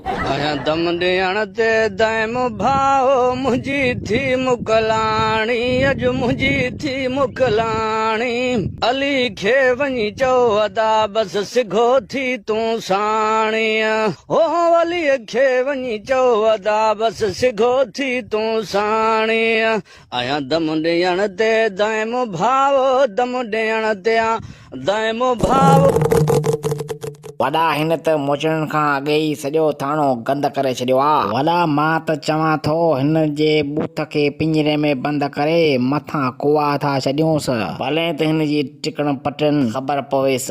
آهيان دم ڏيڻ تي دائم ڀاء منهنجي ٿي موڪلاڻي اڄ منهنجي ٿي موڪلاڻي علي کي وڃي چئو ادا بس سگهو ٿي تون ساڻي هو علي کي وڃي چئو ادا بس سگهو ٿي تون ساڻي آهيان دم ڏيڻ تي دائم ڀاء دم ڏيڻ تي دائم ڀاء. وڏا هن ته موچڙن کان اڳي ئي سڄو ٿاڻو گند ڪري ڇڏيو آ. وڏا مان ته چوان ٿو هن جي ٻوٿ کي پڃري ۾ بند ڪري مٿان ڪوئا ٿا ڇڏيونس. ڀلين ته هن جي ٽڪڻ پٽين خبر پويس.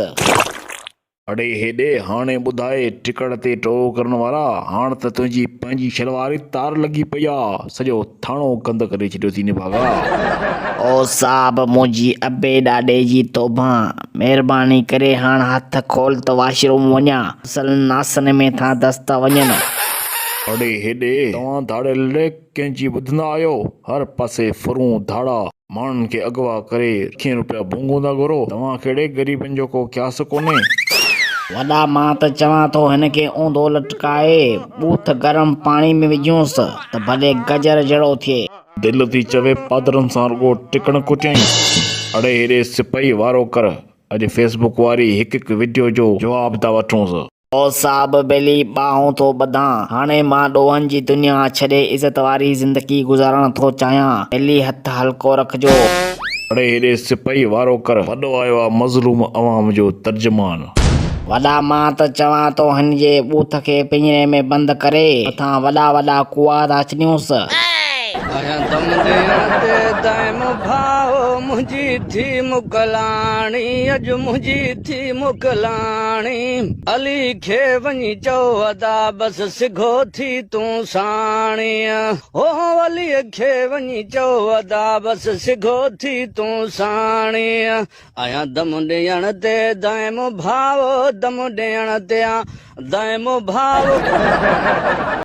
اڙي هيڏي هاڻي ٻڌائي ٽڪڙ تي ٽوهه ڪرڻ وارا هاڻ ته تنهنجي پنهنجي شلوار ئي تار لڳي پئي آ سڄو ٿاڻو گند ڪري ڇڏيو ٿي نڀاڳا. او صاحب منهنجي ابي ڏاڏي جي توبهان مهرباني ڪري هاڻ هٿ کول ته واش روم وڃان اصل ناسن ۾ ٿا دست وڃن. اڙي هيڏي توهان ڌاڙيل ڙي ڪنهن جي ٻڌندا آهيو هر پاسي ڦرون ڌاڙا ماڻهن کي اغوا ڪري لکين روپيا ڀونگون ٿا گهرو توهان کي ڙي غريبن جو ڪو قياس ڪونهي. وڏا مان ته چوان ٿو هن کي اونڌو لٽڪائي ٻوٿ گرم پاڻي ۾ وجهونس ته ڀلي گجر جهڙو ٿئي. دل ٿي چوي پادرن سان رڳو ٽڪڻ ڪٽيائين. اڙي هيڏي سپاهي وارو ڪر اڄ فيس بڪ واري هڪ هڪ وڊيو جو جواب ٿا وٺونس. او صاحب ٻيلي ٻانهون ٿو ٻڌان، هاڻي مان ڏوهن جي دنيا ڇڏي عزت واري زندگي گذارڻ ٿو چاهيان، ٻيلي هٿ هلڪو رکجو. اڙي هيڏي سپاهي وارو ڪر، وڏو آيو آ مظلوم عوام جو ترجمان. وڏا مان ته چوان ٿو هن جي ٻوٿ کي پڃري ۾ بند ڪري مٿان وڏا وڏا ڪوئا ٿا ڇڏيونس. آهيان دم ڏيڻ تي دائم ڀاء منهنجي ٿي موڪلاڻي اڄ منهنجي ٿي موڪلاڻي علي کي وڃي چئو ادا بس سگهو ٿي تون ساڻي هو علي کي وڃي چئو ادا بس سگهو ٿي تون ساڻي آهيان دم ڏيڻ تي دائم ڀاء دم ڏيڻ تي دائم ڀاء.